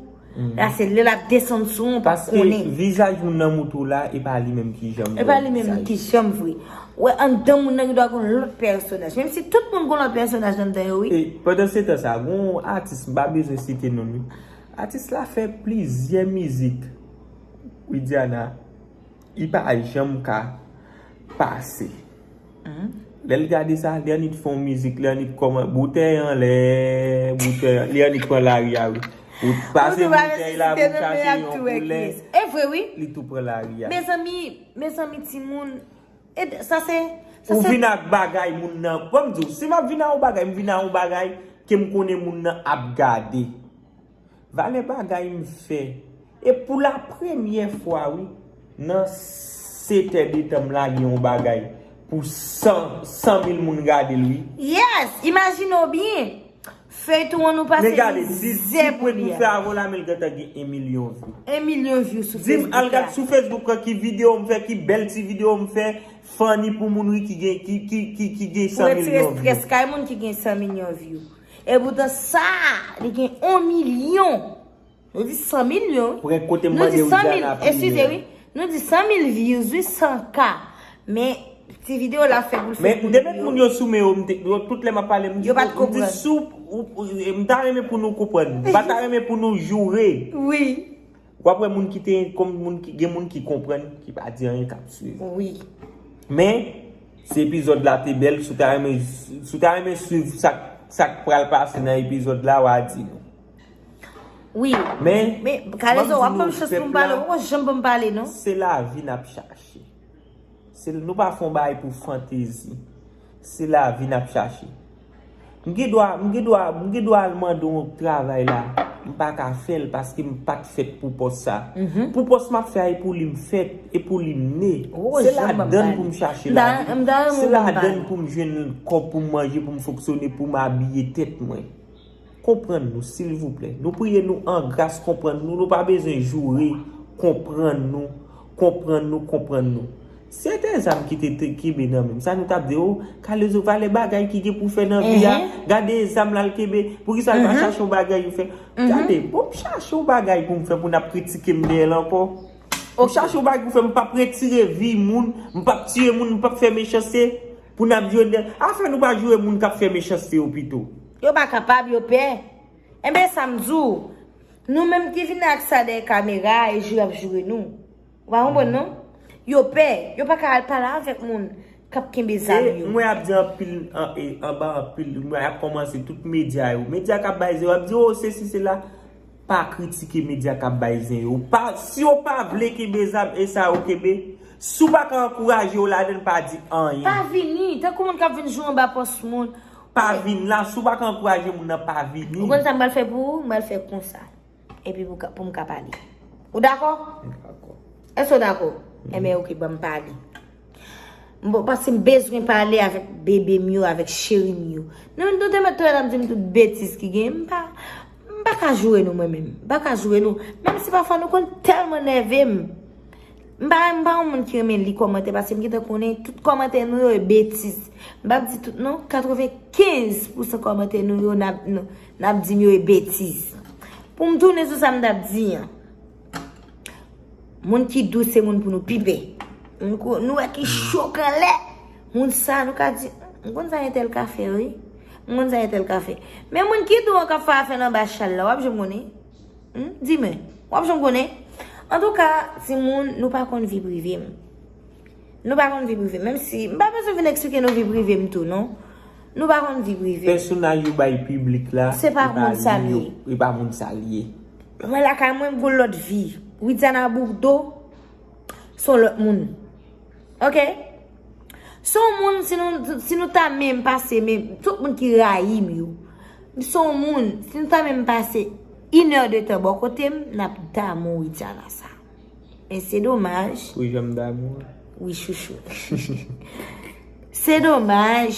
La se lè l ap desann sou ou, ou p ap konnen. Paske vizaj moun nan moutou la, e pa li menm ki janm vre. E pa li menm ki janm vre. Ou wè anndan moun nan gen dwa gen yon lòt pèsonaj. Menm si tout moun gen yon lòt pèsonaj anndan yo, wi. E pandansetan sa, gen yon atis, m pa bezwen site non l wi. Atis la fè plizyè mizik, Widiana, li pa janm ka pase. Lè l gade sa, li annik fè yon mizik, li annik kòman, boutèy anlè, boutèy, li annik pran lari a wi. Ou pase boutèy la, pou chache yon koulè. E vre wi. Li tou pran lari a. Mezanmi, mezanmi timoun, e sa se, sa se. Ou vin ak bagay moun nan, ban m di w, si m ap vin ak yon bagay, m vin ak yon bagay ke m konnen moun nan ap gade. Valè bagay m fè. E pou la premyè fwa wi, nan setè de tan m lage yon bagay pou san, san mil moun gade l wi. Yes! Imajine w byen. Feyton an nou pase mizè pou li a. Men gade, di, di pwen pou fè avè w la, men l gentan gen yon milyon view. Yon milyon view sou Facebook la. Di m, al gad sou Facebook lan ki videyo m fè, ki bèl ti videyo m fè, funny pou moun wi ki gen, ki, ki, ki, ki gen san milyon view. Pou retire strès kay moun ki gen san milyon view. Epoutan sa, li gen yon milyon. Nou di san milyon wi. Pran kote m mande w Diana priye. Eskize wi. Nou di san mil views wi, san K. Men ti videyo la fè pou l fè pou li yo. Men depi moun yo sou men yo, m te, yo tout lè m ap pale, m di, yo pa t konprann. M di sou, ou, ou, m ta renmen pou nou konprann. M pa ta renmen pou nou joure. Wi. W ap wè moun ki te, kòm moun ki, gen moun ki konprann, ki pa di anyen, k ap swiv. Wi. Men, si epizòd la te bèl, si w ta renmen, si w ta renmen swiv sa, sa k pral pase nan epizòd la, w a di nou. Wi. Men, men, Kalezo, w ap ban m chans pou m pale, ou poko janm ban m pale, non? Se lavi n ap chache. Se, nou pa fè yon bagay pou fantezi. Se lavi n ap chache. M gen dwa, m gen dwa, m gen dwa al mande yon travay la. M pa ka fè l paske m pa t fèt pou pòs sa. Pou pòs m ap fè a, e pou li m fèt, e pou li m ne. Se ladan l pou m chache lavi. Se ladan l pou m jwenn kòb pou m manje, pou m fonksyone, pou m abiye tèt mwen. Konprann nou, silvouplè. Nou priye nou an gras, konprann nou. Nou pa bezwen joure. Konprann nou. Konprann nou, konprann nou. Si se te zam ki te, te kenbe nan men m, sa nou t ap di, o, Kalezo, valè bagay ki gen pou fè nan vi a, gade zam l al kenbe, poukisa l pa chache yon bagay pou fè? Gade, bon, m chache yon bagay pou m fè, pou n ap kritike m dèyè l ankò. M chache yon bagay pou fè, m p ap retire vi moun, m p ap tiye moun, m p ap fè mechanste, pou n ap jwenn dèyè. Afè nou pa joure moun k ap fè mechanste yo pito. Yo pa kapab, yo pè. Enben, sa m di w, nou menm ki vin ak sa dèyè kamera a, e joure y ap joure nou. Ou pa konprann, non? Yo pè, yo pa ka al pale avèk moun k ap kenbe zam yo. E mwen ap di anpil, an, e, anba anpil, mwen ap kòmanse tout medya yo. Medya k ap bay zero, ap di, o, sesi, sela. Pa kritike medya k ap bay zen yo. Pa, si yo pa vle kenbe zam, e sa yo kenbe. Si w pa ka ankouraje yo ladan l, pa di anyen. Pa vini, tankou moun k ap vin joure anba pòs moun. Pa vin la, si w pa ka ankouraje moun nan, pa vini. Ou konn sa m pral fè pou ou? M pral fè konsa. Epi pou ka, pou m ka pale. Ou dakò? M dakò. Èske w dakò? Enben, oke, ban m pale. M bon, paske m bezwen pale avèk bebe m yo, avèk cheri m yo. Nou, nou te mèt tounen ap di m tout betiz ki gen. M pa, m pa ka joure nou, mwen menm. M pa ka joure nou. Menm si pafwa nou konn tèlman nève m. M pa, m pa yon moun ki renmen li kòmantè, paske m gentan konnen tout kòmantè nou yo e betiz. M p ap di tout non, katrevenkenz pousan kòmantè nou yo n ap, n, n ap di m yo e betiz. Pou m tounen sou sa m t ap di an. Moun ki dous se moun pou nou pi pè. Moun ko, nou wè ki chokan lè. Moun sa nou ka di, m konn sa entèl ka fè, wi. M konn sa entèl ka fè. Men moun ki dou an k ap fè afè l anba chal la, w ap janm konnen. Hmm? Di mwen, w ap janm konnen? Antouka, timoun, nou pa konn vi prive m. Nou pa konn vi prive m. Menm si, m pa bezwen vin eksplike nou vi prive m tou, non. Nou pa konn vi prive m. Pèsonaj yo bay piblik la, se pa moun sa l ye. E pa moun sa l ye. Mwen lakay mwen, m gon lòt vi. Widiana Bourdeau, se yon lòt moun. Oke? Se yon moun, si nou, si nou ta menm pase, men tout moun ki rayi m yo, se yon moun, si nou ta menm pase inè de tan bò kote m, n ap damou Widiana sa. Men se domaj. Wi, jan m damou an. Wi, chouchou. Se domaj,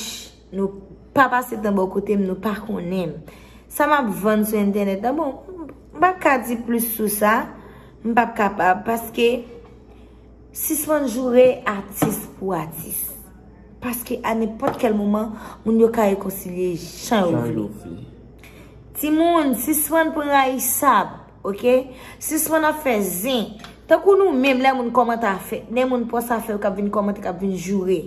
nou pa pase tan bò kote m, nou pa konnen m. Sa m ap vann sou entènèt la, bon, m p ap ka di plis sou sa, m p ap kapab, paske sispann joure atis pou atis. Paske a nenpòt kèl moman, moun yo ka rekonsilye jan yo vle. Timoun, sispann pran rayisab, oke? Sispann ap fè zen. Tankou nou menm, lè moun kòmante afè, lè moun pòs afè yo k ap vin kòmante, k ap vin joure.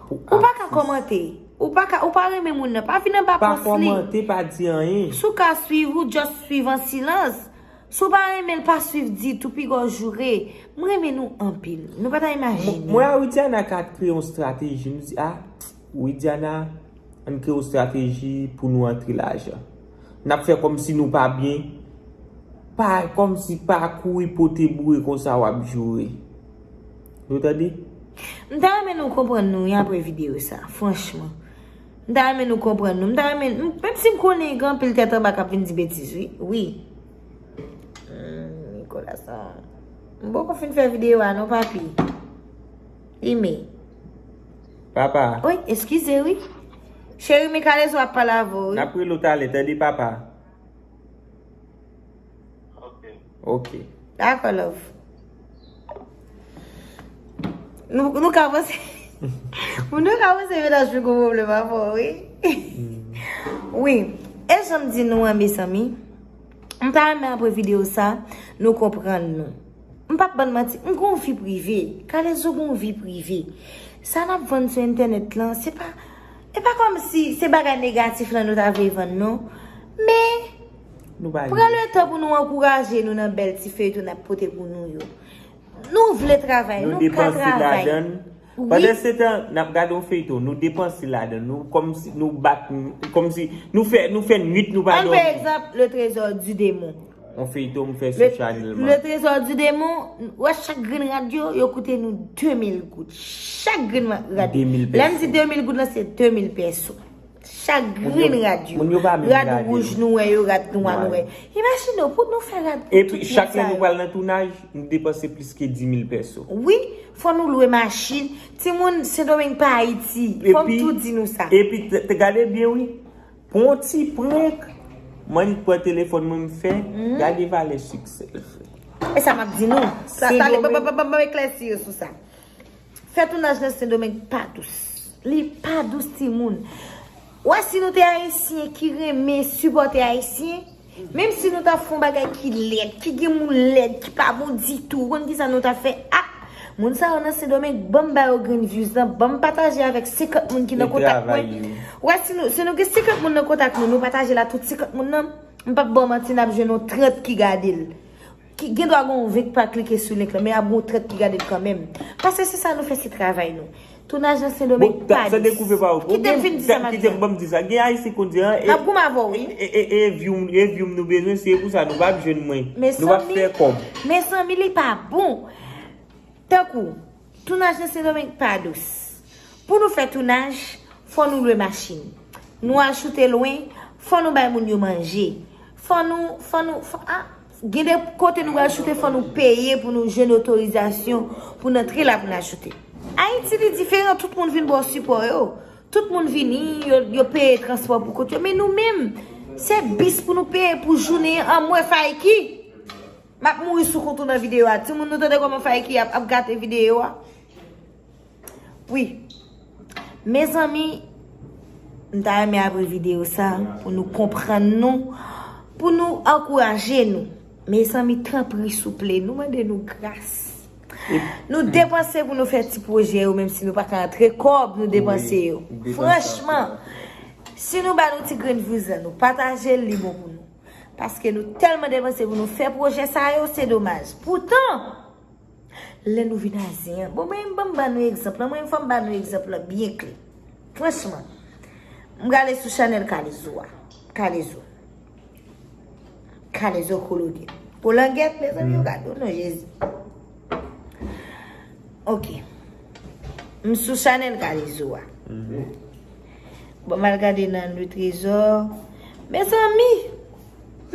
Ou pa ka kòmante. Ou pa ka, ou pa renmen moun nan, pa vin anba pòs li. Pa kòmante, pa di anyen. Si w ka swiv, ou just swiv an silans. Si w pa renmen l, pa swiv ditou, piga w joure. M renmen nou anpil. Nou pa ta imajine. Mwen a Widiana ka kreye yon estrateji. Nou di, a, Widiana, ann kreye yon estrateji pou nou antre lajan. N ap fè kòmsi nou pa byen. Pa, kòmsi pa kouri pote boure konsa w ap joure. Nou tande? M ta renmen nou konprann nou wi apre videyo sa, franchman. M ta renmen nou konprann nou. M ta renmen, m, menm si m konnen gen anpil tèt anba k ap vin di betiz, wi. Wi. Hmm, Nicolas, non. M poko fin fè videyo a, non, papi. Ime. Papa. Wi, eskize, wi. Cheri, men Kalezo ap pale avè w, wi. N ap rele w talè, tande, papa. Ok. Dakò, love. Nou, nou ka panse, nou ka panse mennaj mwen gon pwoblèm avè w, wi. Wi. E jan m di nou an, mezanmi, m ta renmen apre videyo sa, nou konprann nou. M p ap bann manti, m gon vi prive. Kalezo gon vi prive. Sa n ap vann sou entènèt lan, se pa, e pa kòmsi se bagay negatif lan nou ta vle vann, non. Men, pran letan pou nou ankouraje nou nan bèl ti feyton n ap pote pou nou yo. Nou vle travay, nou ka travay. Pandansetan, n ap gade yon feyton, nou depanse ladan l, nou kòmsi, nou bat, kòmsi, nou fè, nou fè nwit, nou pa dòmi. Ann pran egzanp, Le Trésor du Démon. Yon feyton m fè sou Chanel, man. Le Trésor du Démon, ou wè chak grenn rad yo, yo koute nou de mil goud. Chak grenn rad. De mil pèso. Lè m di de mil goud lan, se de mil pèso. Chak grenn rad yo. Moun yo pa menm rad wouj nou wè yo, rad nwa nou wè. Imajine w, pou nou fè rad pou tout moun sa yo. Epi chak lè nou pral nan tounaj, nou depanse plis ke dis mil peso. Wi, fò nou lwe machin. Timoun, Sendomeng pa Ayiti. Fò m tou di nou sa. Epi, te, te gade byen, wi. Pou yon ti prank, m annik pran telefòn mwen, m fè, gade valè siksè l fè. E sa m ap di nou. Sa, talè, ban m eklèsi yo sou sa. Fè tounaj nan Sendomeng pa dous. Li pa dous, timoun. Wè, si nou te Ayisyen ki renmen sipòte Ayisyen, menm si nou ta fè yon bagay ki lèd, ki gen moun lèd, ki pa bon ditou, ou konn kisa nou ta fè? Ah! Moun sa yo nan Sendomeng, ban m ba yo grenn views lan, ban m pataje avèk senkant moun ki nan kontak mwen. Wè, si nou, si nou gen senkant moun nan kontak nou, nou pataje l a tout senkant moun nan, m p ap ba w manti, n ap jwenn yon trant ki gade l. Ki, gen dwa gen yon ven k pa klike sou link lan, men ap gen yon trant ki gade l kanmenm. Paske se sa nou fè, se travay nou. Tounaj nan Sendomeng pa dous. Kite m fin di sa m ap di a. Kite m ban m di sa. Gen Ayisyen konn di an. N ap goumen avè w, wi. E, e, e, e view m, e view m nou bezwen, se pou sa nou p ap jwenn mwen. Nou p ap fè kòb. Mezanmi, li pa bon. Tankou, tounaj nan Sendomeng pa dous. Pou nou fè tounaj, fò nou lwe machin. Nou ajoute lwen, fò nou bay moun yo manje. Fò nou, fò nou, fò, ah, gen de kote nou pral choute, fò nou peye pou nou jwenn otorizasyon pou n antre la pou n ajoute. Ayiti, li diferan, tout moun vin ba w sipò yo. Tout moun vini, yo, yo peye transpò pou kont yo. Men nou menm, se bis pou nou peye pou jounen an. Anmwe, Faiki. M ap mouri sou kont ou nan videyo a. Timoun, nou tande kòman Faiki ap, ap gate videyo a? Wi. Mezanmi, m ta renmen apre videyo sa pou nou konprann nou, pou nou ankouraje nou. Mezanmi, tanpri, souple, nou mande nou gras. Nou depanse pou nou fè ti pwojè yo, menm si nou pa ka antre kòb, nou depanse yo. Franchman, si nou ba nou ti grenn views lan, nou pataje l, li bon pou nou. Paske nou tèlman depanse pou nou fè pwojè sa yo, se domaj. Poutan, lè nou vin a zen an, bon, mwen, ban m ba nou egzanp lan, mwen, fò m ba nou egzanp lan byen klè. Franchman, m gade sou chanèl Kalezo a. Kalezo. Kalezo Kologèt. Kolangèt, mezanmi, yo gade w non, Jezi. Ok. M sou chanèl Kalezo a. Bon, m al gade nan Le Trésor. Mezanmi,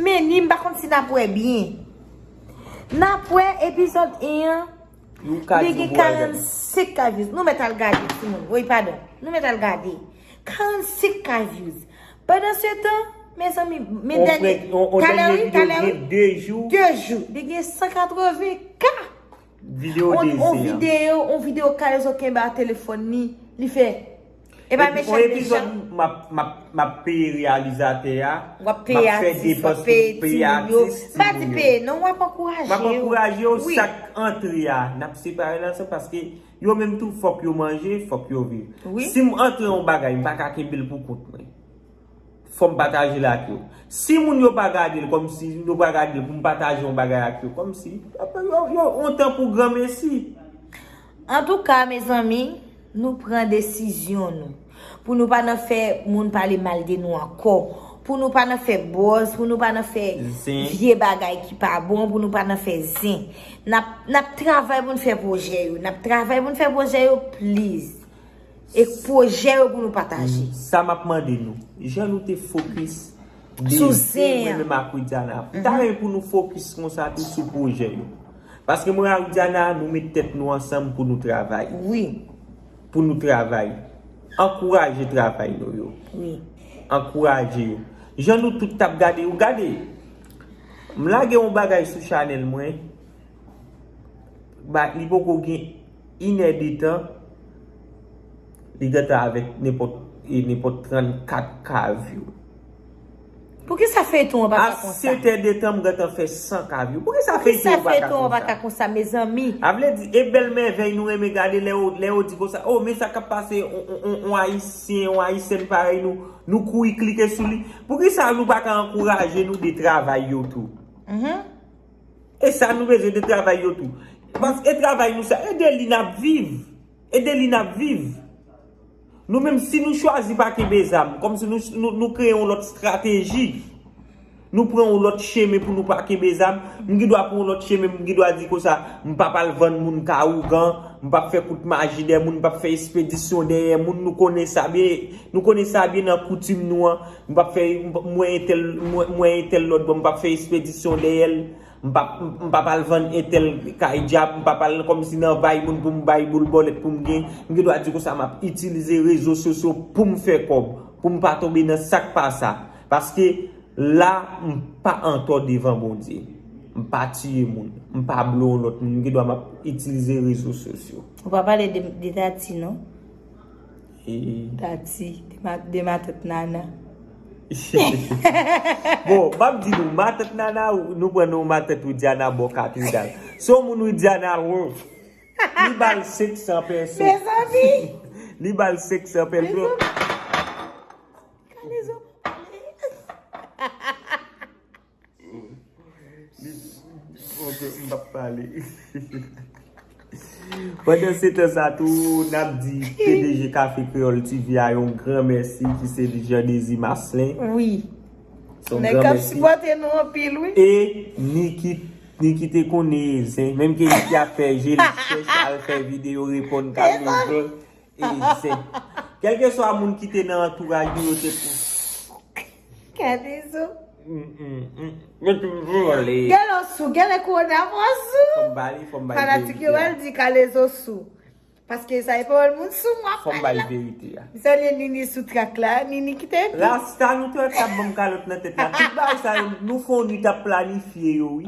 men ni m pa konn si n ap wè byen. N ap wè epizòd en an. Li gen karannsenk K views. Nou mèt al gade, timoun. Woy, padon. Nou mèt al gade. Karannsenk K views. Pandan se tan, mezanmi, men dènye, talè wi, talè wi. De jou. De jou. Li gen san katreven K. Videyo de zen an. On videyo, on videyo Kalezo kenbe a telefòn li, li fè. E pa mechan, mechan. Epi on epizòd m ap, m ap, m ap peye reyalizatè a, m ap fè depans pou peye atis, timoun yo. M pa di peye non, w ap ankouraje yo. M ap ankouraje yo, sak antre a, n ap separe l ansanm paske yo menm tou fòk yo manje, fòk yo viv. Si m antre yon bagay, m pa ka kenbe l pou kont mwen. Fò m pataje l ak yo. Si moun yo pa gade l kòmsi, yo pa gade l pou m pataje yon bagay ak yo, kòmsi, yo, yo, on tan pou granmesi. Antouka, mezanmi, nou pran desizyon nou. Pou nou pa nan fè moun pale mal de nou ankò. Pou nou pa nan fè buzz, pou nou pa nan fè vye bagay ki pa bon, pou nou pa nan fè zen. N ap, n ap travay pou n fè pwojè yo. N ap travay pou n fè pwojè yo, please. E pwojè yo pou nou pataje. Sa m ap mande nou, jan nou te fokis de zen, mwen menm ak Widiana, m ta renmen pou nou fokis konsa tou sou pwojè yo. Paske mwen ak Widiana, nou met tèt nou ansanm pou nou travay. Wi. Pou nou travay. Ankouraje travay nou yo. Wi. Ankouraje yo. Jan nou tout t ap gade, ou gade. M lage yon bagay sou chanèl mwen. Ba, li poko gen inè de tan, li gentan avèk nenpòt, e, nenpòt trannkat K view. Poukisa feyton an pa ka konsa? A sèt è de tan, m gentan fè san K view. Poukisa feyton an pa ka konsa, mezanmi? A vle di, e bèl mèvèy nou renmen gade lè yo, lè yo di konsa, oh, men sa k ap pase, on, on, on, on Ayisyen, on Ayisyèn parèy nou, nou kouri klike sou li. Poukisa nou pa ka ankouraje nou de travay yo tou? E sa nou bezwen de travay yo tou. Paske travay nou sa, e de li n ap viv. E de li n ap viv. Nou menm, si nou chwazi pa kenbe zam, kòmsi nou, nou, nou kreye yon lòt estrateji, Nou pran yon lòt chemen pou nou pa kenbe zam. M gen dwa pran yon lòt chemen, m gen dwa di konsa, m p ap al vann moun ka ougan, m p ap fè kout maji dèyè moun, m p ap fè espedisyon dèyè moun. Nou konnen sa byen, nou konnen sa byen nan koutim nou an. M p ap fè, m p- m wè entèl, m wè, m wè entèl lòt bò, m p ap fè espedisyon dèyè l. M p ap, m p ap al vann entèl kay djab, m p ap al kòmsi nan bay moun pou m bay boul bòlèt pou m gen. M gen dwa di konsa, m ap itilize rezo sosyo pou m fè kòb, pou m pa tonbe nan sa k pa sa. Paske la, m pa antò devan Bondye. M pa tiye moun. M pa blo yon lòt moun. M gen dwa m ap itilize rezo sosyo. Ou pa pale de, de Tati, non? E Tati, de ma, de matant Nana. Bon, m ap di nou, matant Nana, nou pran non matant Widiana bò katedral. Se yon moun Widiana love. Li ba l senk san pèso. Mezanmi! Li ba l senk san pèso. Mezanmi! Kalezo pa pale. Li, ok, m p ap pale. Pandan se tan sa tou, n ap di P D G Kafe Kreyòl T V a yon gran mèsi, ki se li Jean Désir Marcelin. Wi. Se yon gran mèsi. Nèg k ap sipòte nou anpil, wi. E Niki, Niki te konnen zen, menm ke Niki ap fè je li chèch, al fè videyo reponn Kalezo. E zen. Kèlkeswa moun ki te nan antouraj nou, yo te pou. Kalezo. Mm, mm, mm. Yo toujou ale. Gèlè sou, gèlè kowona mwen sou. Fò m ba li, fò m ba li verite a. Fanatik yo al di Kalezo sou. Paske sa e pawòl moun sou mwen ap pale la. Fò m ba li verite a. M salye Nini sou trak la, Nini ki te epi. Rasta nou te wè k ap ban m kalòt nan tèt la. Tout bagay sa yo, nou fè yon nwit ap planifye yo, wi.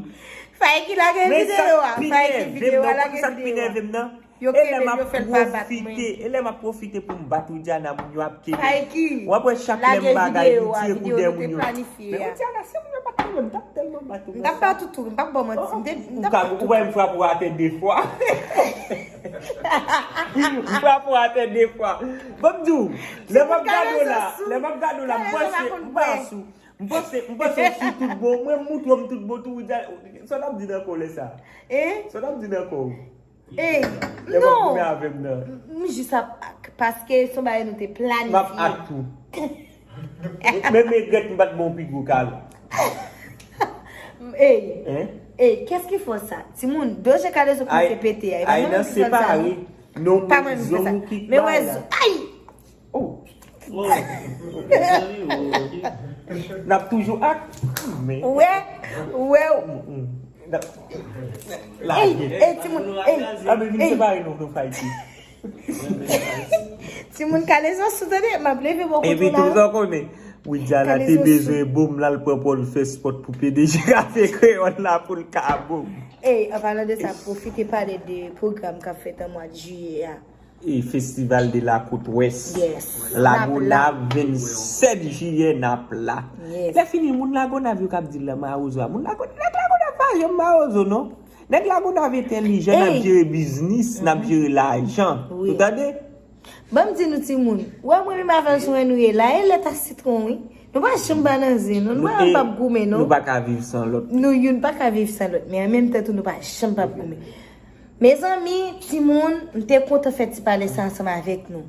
Faye ki lage videyo a, Faye ki videyo a, lage videyo a. Yo kenbe l, yo fè l pa bat mwen. E lè m ap pwofite pou m bat Widiana, moun yo ap kenbe. Faye ki lage videyo a, videyo nou te planifye a. Men Widiana, se moun yo bat mwen, m t ap tèlman bat ou. M t ap bat ou tou, m p ap ba w manti. M te, m t ap bat ou tou. Ou wè m frape w atè de fwa. M frape w atè de fwa. Ban m di w, lè m ap gade w la, lè m ap gade w la, m panse, m pa sou. M panse, m panse w sou tout bon. Mwen, m moutre w m tout bon tou, Widiana. Sa w t ap di nan kò w lè sa? Sa w t ap di nan kò w? Ey, non. Lè w ap goumen avè m nan. M jis ap ak, paske se yon bagay nou te planifye. M ap ak tou. Men, men regrèt m pa t ba w pi gwo kalòt. Ey, ey, kiyès ki fè w sa? Timoun, do je Kalezo ki fè pete a. E pa mwen menm ki fè l sa, non. Pa mwen menm ki fè sa. Men wè, ay! Oh. N ap toujou ak. Ou wè, ou wè. N ap lage. Ey, ey, timoun, ey, ey. Timoun, Kalezo sou tande, m ap leve bò kote w la. Epi tou sa w konnen, Widiana te bezwen bon, l al pran pòl fè spòt pou P D G Kafe Kreyòl la pou l ka bon. Ey, an palan de sa, pwofite pale de pwogram k ap fèt an mwa jiyè a. E Festival de la Côte Ouest. Yes. Lagonav, vennsèt jiyè, n ap la. Yes. Lè fini, moun Lagonav yo k ap di l la mawozo a. Moun Lago-, nèg Lagonav pa janm mawozo, non. Nèg Lagonav entèlijan, n ap jere biznis, n ap jere lajan. Ou tande? Ban m di nou timoun, ou wè mwen menm avè l sou en nou ye la, e lèt ak sitwon, wi. Nou pa janm pa nan zen, non. Nou pa janm p ap goumen, non. Nou pa ka viv san lòt. Nou youn pa ka viv san lòt, men an menm tan tou, nou pa janm p ap goumen. Mezanmi, timoun, m te kontan fè ti pale sa ansanm avèk nou.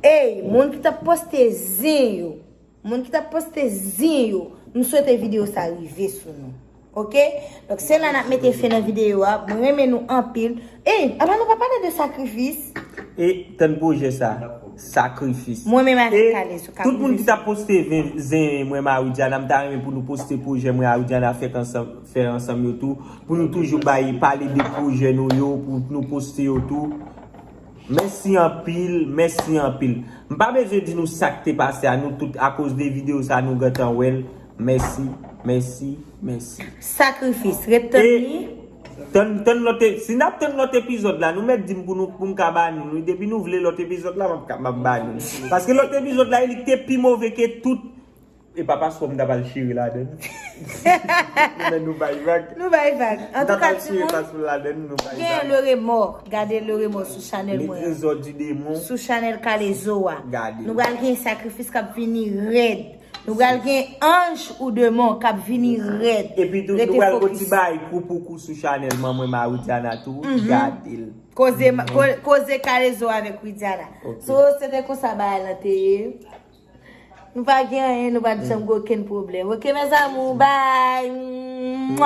Ey, moun ki t ap poste zen yo, moun ki t ap poste zen yo, m swete videyo sa rive sou nou. Oke? Donk, se la n ap mete fen nan videyo a. Mwen renmen nou anpil. Ey, apa nou pa pale de sakrifis? E tann pwojè sa, sakrifis. Mwen menm avèk Kalezo k ap rive sou nou. E tout moun ki t ap poste zen, zen mwen, Marie Diana, m ta renmen pou nou poste pwojè mwen, Marie Diana, fèk ansanm. Fè ansanm yo tou, pou nou toujou bay, pale de pwojè nou yo, pou nou poste yo tou. Mèsi anpil, mèsi anpil. M pa bezwen di nou sa k te pase a, nou tout, akoz de videyo sa, nou gentan wè l. Mèsi, mèsi, mèsi. Sakrifis, ret tann li. E tann, tann lòt e-, si n ap tann lòt epizòd la, nou mèt di m pou nou, pou m ka ba nou, nou, depi nou vle lòt epizòd la, m ap ka, m ap ba nou. Paske lòt epizòd la, li te pi move ke tout. E pa paspò m ta pral chire ladann. Men nou bay vag. Nou bay vag. Antouka, timoun, gen Le Remords. Gade Le Remords sou chanèl mwen an. Le Trésor du Démon. Sou chanèl Kalezo a. Gade. Nou pral gen sakrifis k ap vini rèd. Nou pral gen anj ou demon k ap vini rèd. Epi tou, nou pral gon ti bay kou pou kou sou chanèl manman Marie Diana tou. Gade l. Koze, ko-, koze Kalezo avèk Widiana. Ok. So, se te konsa bagay lan te ye. Nou pa gen anyen, nou pa t janm gen okenn pwoblèm. Ok, mes amours, bye.